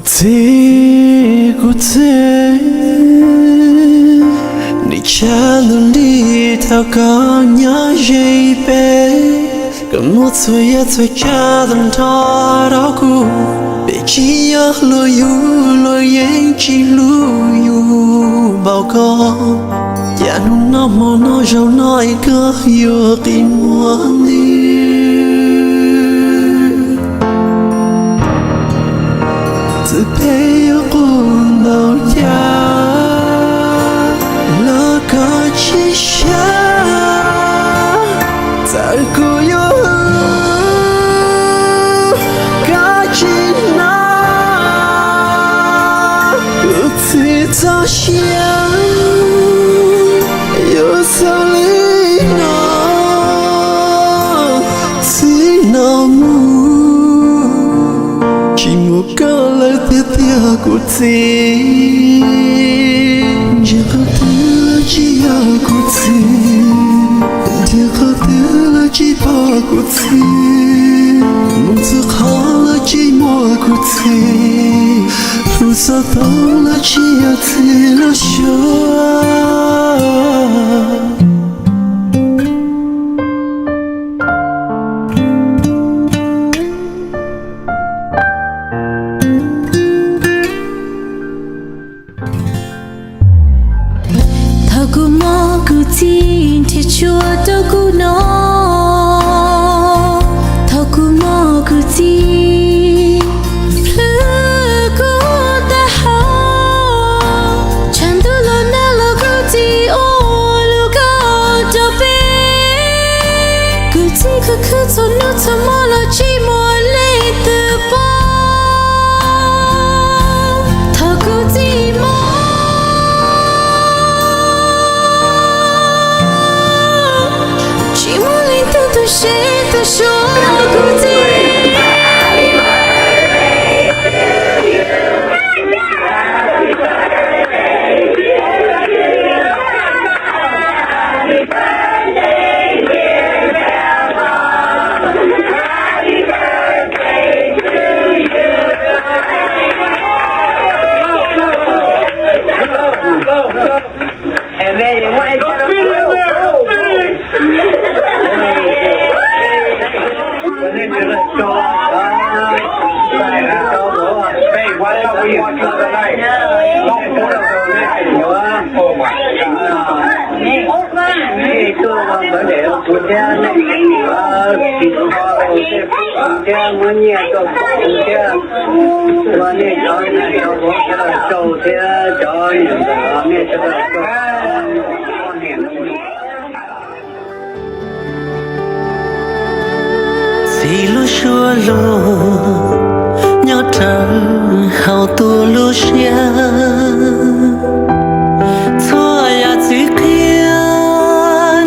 Txiv, kuv txiv, nim tshaj lug li thov koj nyob ze peb, koj muab txhua yam txhua tsav tag nrho rau kuv. Peb tsis yog luag yug, luag yeej tsis hlub yus npaum koj. Cas hnub no hmo no zaum no es koj yuav qi muag li. Txawm peb yuav quaj npaum cas los koj tsis sab, txawm kuv yuav hwm koj tsis hnov. Kuv txiv txoj sia yuav xaus li no, txij no mus tsis muaj koj lawm tiag tiag kuv txiv. Ntsia qhov twg los tsis yog kuv txiv, ntsia qhov twg los tsis pom kuv txiv, mus txhua qhov los tsis muaj kuv txiv, hlub xov tooj los tsis yog txiv lub suab. Thaum kuv mob kuv txiv nrhiav tshuaj rau kuv noj, thaum kuv mob kuv txiv plhws kuv taub hau, tshav ntuj los nag los kuv txiv ua lub kaus rau peb. Kuv txiv khwv khwv txhua hnub txhua hmo los tsis muaj leej twg pom. Thaum kuv txiv mob, tsis muaj leej twg tu siab tu suav kuv txiv. Thiab muab nyiaj tuaj pub thiab, ua nej cov niam cov vauv sawv daws rau thiab cov niam ntxawm nej sawv daws rau. Txiv lub suab lug nyob rawv hauv tus lub siab, txhua yam txiv qhia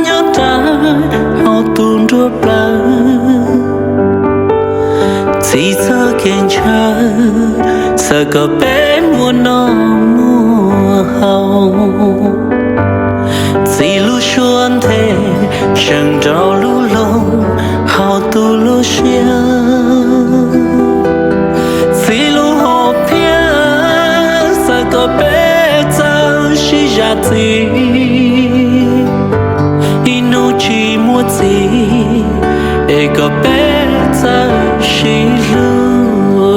nyob rawv hauv tus nruab plawv. Txiv txoj kev ntshaw xav kom peb muaj noj muaj haus. Txiv lub suab nthe seem nraus lub loog hauv tus lub siab. Txiv lub hom phiaj xav kom peb txawj sib zam txim, ib hnub tsis muaj txiv es kom peb txawj sib hlub.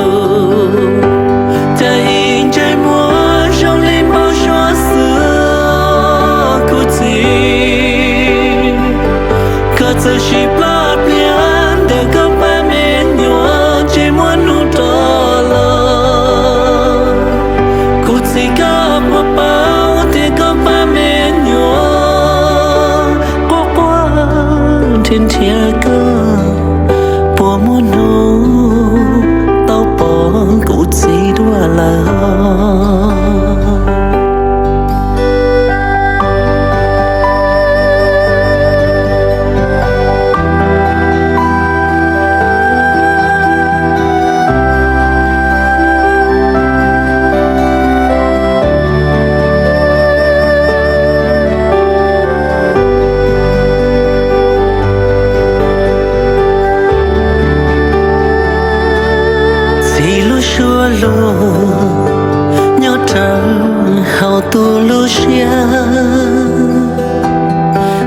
Cas ib ntsej muag zoo li npau suav xwb kuv txiv. Koj txawm sib plab pliag ntawm koj pab me nyuam tsis muaj hnub rov los. Kuv txiv, koj puas paub tias koj pab me nyuam quaj quaj nrhiav nrhiav koj, puas muaj hnub tau pom kuv txiv dua lawm?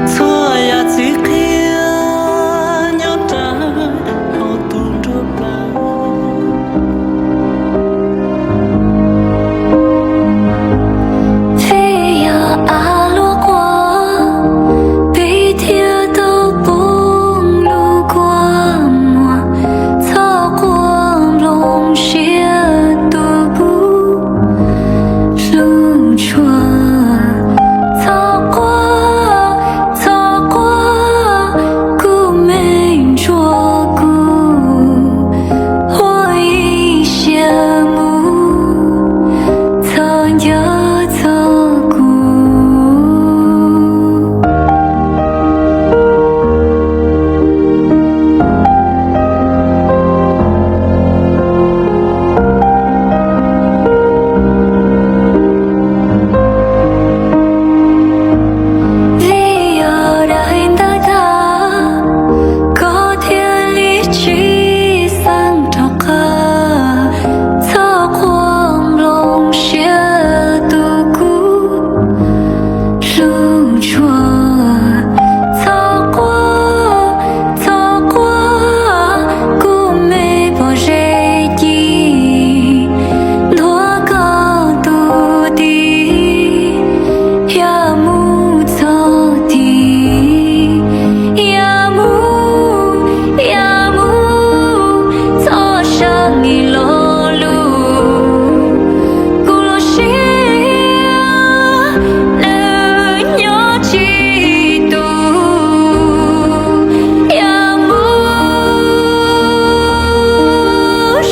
Txhua yam txim qhia nyob rau hauv tus nruab plaws. Vim yog av luaj quaj, peb thiaj tau poob lub kua muag. Txhob quaj nplooj siab tus kub hlub tshua. Txhob quaj, txhob quaj, kuv me ntsuag kuv, ua ib siab mus, txhob nco txog kuv. Vim yog daim ntawv tag, koj thiaj li tsis xeeb rov qab. Txhob quaj nplooj siab tus kub hlub tshua. Txhob quaj, txhob quaj, kuv me pom ze ci nthuav koj tus tid, yam mus txog tid, yam mus, yam mus, txhob sab nis lo lus, kuv los sis nws nyob tsis tus, yam mus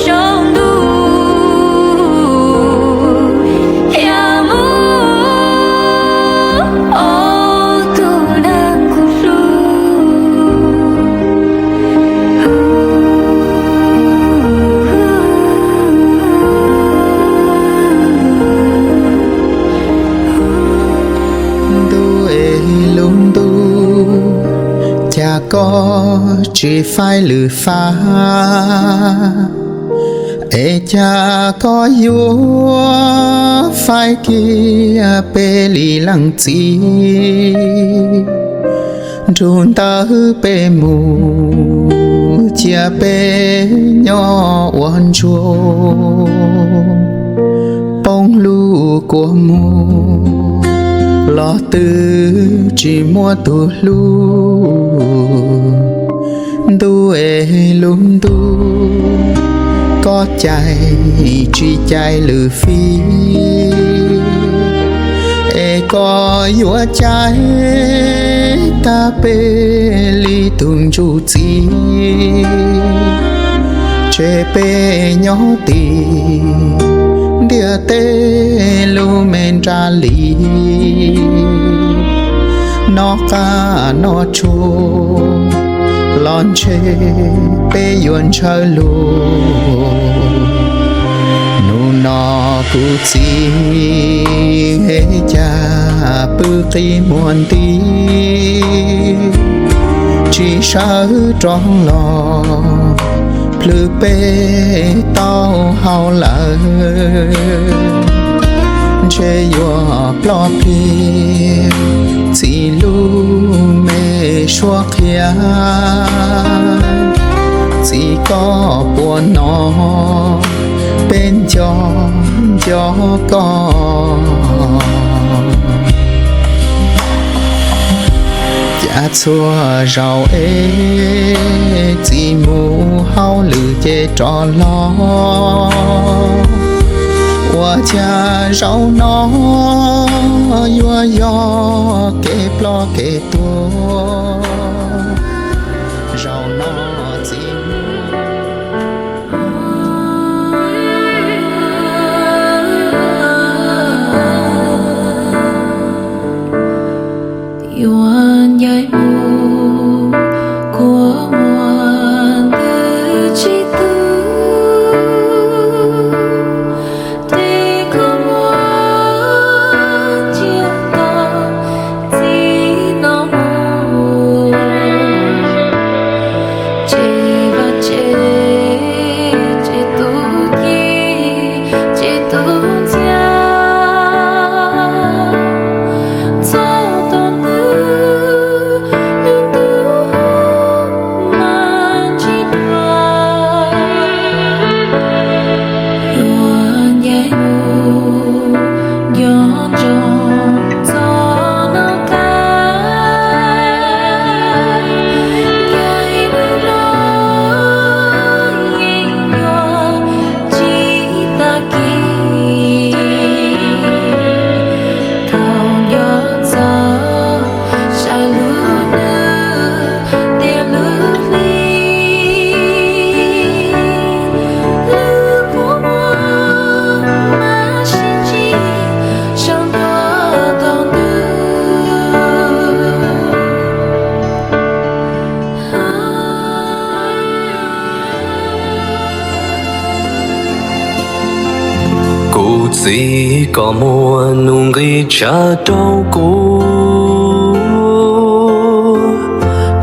saum ntuj, yam mus ob tug neeg kuv hlub. Ntuj es lub ntuj, cas koj tsis faib lwm fab, es cas koj yuav faib kiag peb li leej txiv? Nrug ntawd peb mus, cia peb nyob ua ntsuag, poob lub kua muag los twb tsis muaj tus hlub. Ntuj es lub ntuj, koj cais tsis cais lwm fib, es koj yuav cais tag peb li tus ntsuj txiv, tseg peb nyob tim ntiaj teb lub me nra li, noj qab noj tsuag los ntshe peb yuav ntshaw lug. Nub no kuv txiv, cas pw qi muag nti, tsis sawv rov los, plhws peb tau hau lawm. Ntshe yuav ploj plig txij lub me suab qhia, txij koj puas hnov peb nco nco koj. Cas txhua zaus es txiv mus hauj lwm ces rov los, ua cas zaum no yuav yog kev ploj kev tuag. Zaum no txiv yuav ncaim mus kua muag ntws tsis tu, tej kua muag ntsia tau txiv no mus, ces vaj tsev ces tus ci ces tus ntxhiab. Txiv, koj muaj nuj nqis tshaj rau kuv,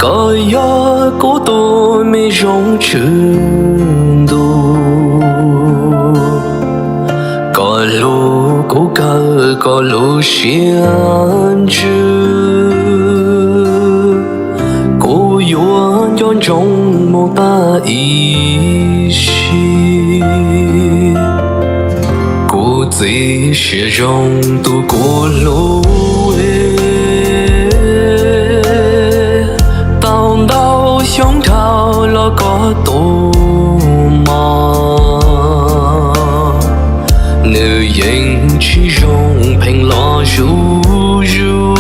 koj yog kuv tus me zoo tshwm ntuj, koj hlub kuv kawg koj lub siab ntsws, kuv yuav nco ntsoov mus tag ib sim. Kuv txiv siab zoo tus kuv hlub, tau ntau xyoo dhau los koj tus mog, nws yeej tsis zoo pheej los zuj zus.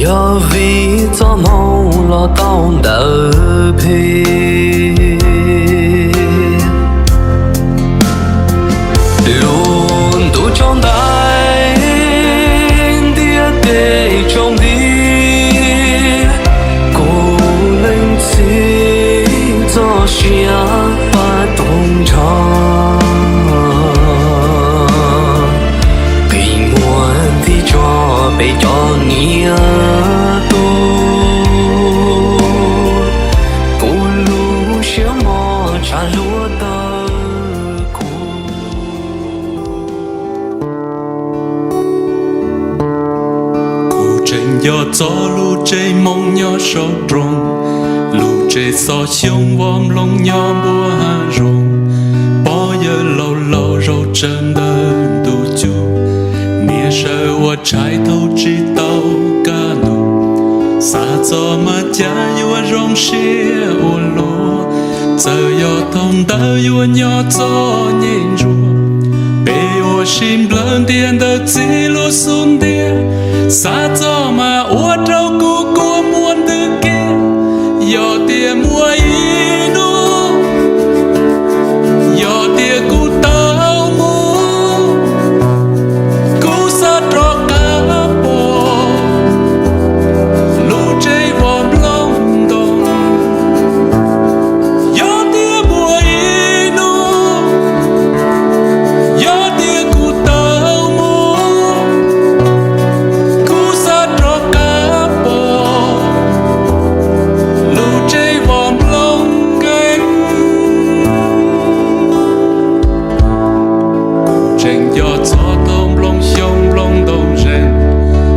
Yog vim txoj hmoo los tau ntawd phem, lub ntuj tsaus ntais, ntiaj teb tsaus nti, kuv leej txiv txoj sia pab tu nrho, qi muag nti tso peb cov niam tub, kuv lub siab mos tshaj hlua taw kuv. Kuv tseem nco txog lub tsev moo nyob saum roob, lub tsev xov xyoob vos nplooj nyob npuab hav zoov, pog yawg laus laus zaum tsawv ntawm ntug cub, niam sawv ua tshais thaum tsis tau kaj ntug, xav txog mas cas yuav zoo siab ua luaj, txawm yog thaum ntawd yuav nyob txom nyem ntsuav, peb ua si nplawg ntiag ntawm txiv lub xub ntiag, xav txog mas ua rau kuv kua muag ntws kiag, yog tias muaj ib hnub, yog tias kuv tau mus, kuv xav rov qab pom lub tsev vos nplooj ntoo. Yog tias muaj ib hnub, yog tias kuv tau mus, kuv xav rov qab pom lub tsev vos nplooj nkeeg. Kuv tseem nco txog thaum nplooj xyoob nplooj ntoo zeeg,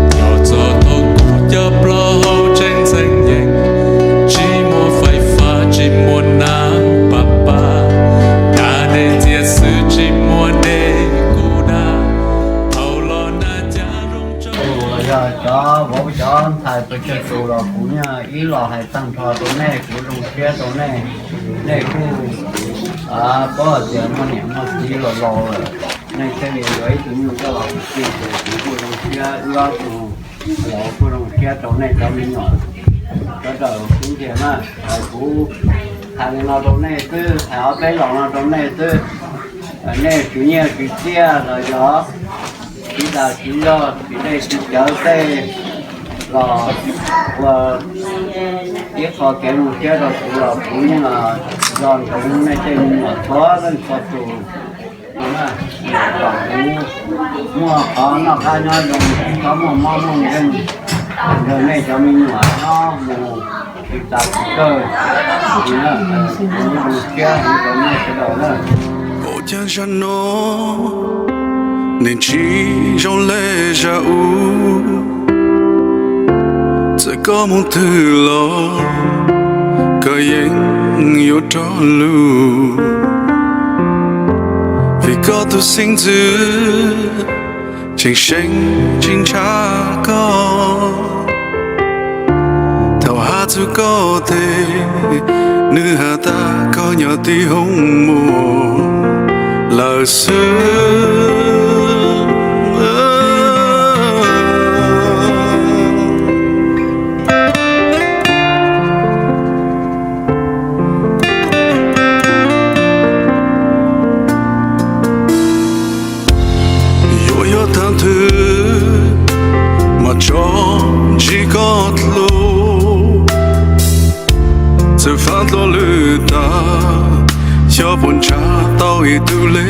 nco txog thaum kuv cov plaub hau tseem ntxeev yees, tsis muaj fais fab tsis muaj nab pab pab, da dej ntxias xwb tsis muaj dej kuv da, thaum los na cas zoo tso. Yog cov vauv cov ntxhais pes tsawg tus los kuv yeej ib los hais tag nrho rau nej, kuv zoo siab rau nej. Nej kuj paub hais tias muaj niam muaj txiv los laus lawm, nej thiaj li yuav ib tug nyuj coj los ua tij ces kuv kuj zoo siab, wb ob tug laus kuj zoo siab rau nej cov me nyuam. Sawv daws sib ntsib na, kuv hais li no rau nej xwb, hais ob peb los no rau nej xwb. Nej tswv nyiaj tswv txiaj los yog txiv dag txiv zog txiv dej txiv cawv tej los ua ib qho kev zoo siab rau kuv los kuv yeej los nco ntsoov nej tej me nyuam txhua leej txhua tus. Kom kuv muaj qhov noj qab nyob zoo, txhob muaj mob muaj nkeeg, nrog nej cov me nyuam nyob mus tsis tas tsis kawg. Kuv zoo siab heev rau nej sawv daws na. Npaum cas zaj no nws tsis zoo li zaj ub, txawm koj mus twg los koj yeej yuav rov lug, vim koj tus xeeb ntxwv tseem seev tsis ntshai koj. Thaum hab txug koj tes, nwg has tas koj nyob tib hoob muag lawm xwb. Yuav yog thaum twg mas tso ntsib koj dlua, txawm faaj dlua lwm tag, xyov puas ntsib tau ib tug le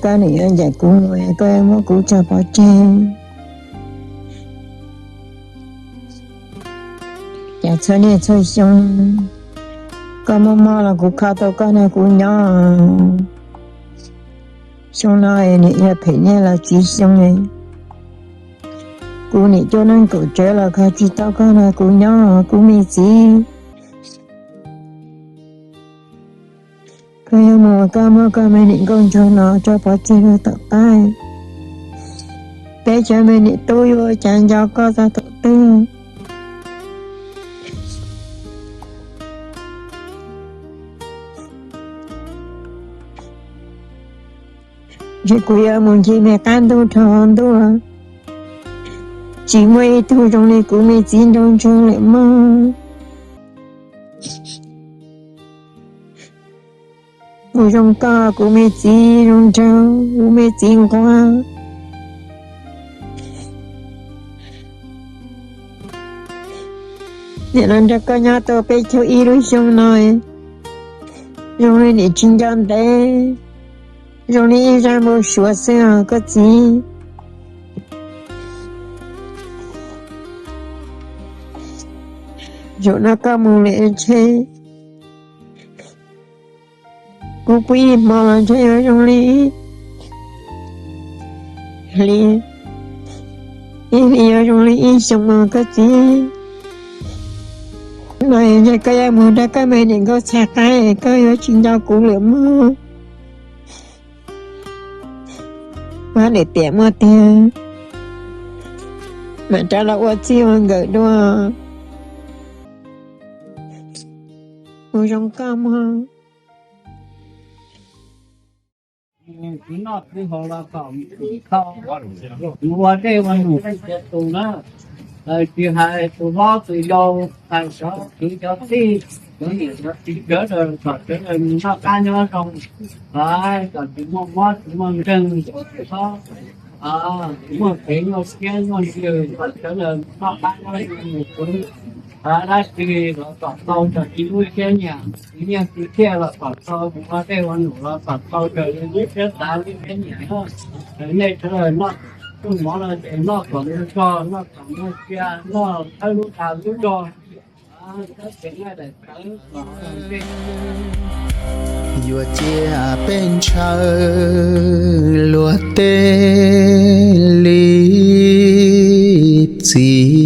Koj nim yuav ncaim kuv mus, koj yuav muab kuv tso pov tseg. Cas txhua niaj txhua xyoo, koj mob mob los kuv kho tau koj nrog kuv nyob. Xyoo no nim yog phem nyiaj los txiv xyoo, kuv nim cuaj neeg kaum tsawv los kho tsis tau koj nrog kuv nyob, kuv me txiv. Koj yuav mus, koj muab koj me niam nkauj ntsuag no tso pov tseg rau tom qab. Peb cov me niam tub yuav ua cas nco koj txog thaum twg? Ntshe kuv yuav mus ncig me qab ntuj dhau hauv ntuj, tsis muaj ib tug zoo li kuv me txiv nraug ntsuag lawm mog. Kuv zoo koj, kuv me txiv zoo nraug, kuv me txiv nquag. Nim no nrog koj nyob tau peb caug ib lub xyoo no, zoo li nim tsis nco ntev, zoo li ib zaj npau suav xwb os koj txiv. Zaum no koj mus lawm ntshe kuv pw ib hmo los ntshe yuav zoo li hli, ib hlis yuav zoo li ib xyoo os koj txiv. No ntshe koj yuav mus nrog koj me niam nkauj txhais qaib, koj yuav tsis nco kuv lawm mog. Muab niam tiam muaj tiag, mam rov los ua txij ua nkawm dua. Kuv zoo koj mog. Mus noj mus haus los kom mus tau, mus ua dej ua num tus na. Tsis hais tus hlob tus yau, hais cov kwv cov tij, cov niam cov txiv sawv daws kom sawv daws mus noj qab nyob zoo, kom tsis muaj mob tsis muaj nkeeg, tsis muaj kev nyuaj siab nyuaj ntsws, kom sawv daws noj qab nyob zoo mus xwb. Dab tsi los kom tau, tsis lub siab nyiam, tsis nyiaj tsis txiaj los kom tau, mus ua dej ua num los kom tau, raws li lub siab xav lub siab nyiam. Nej sawv daws noj, noj mov no ces noj kom ntsug zog, noj kom muaj sia, noj thawb lub dag lub zog. Yuav cia peb ntshaw luag tej li txiv.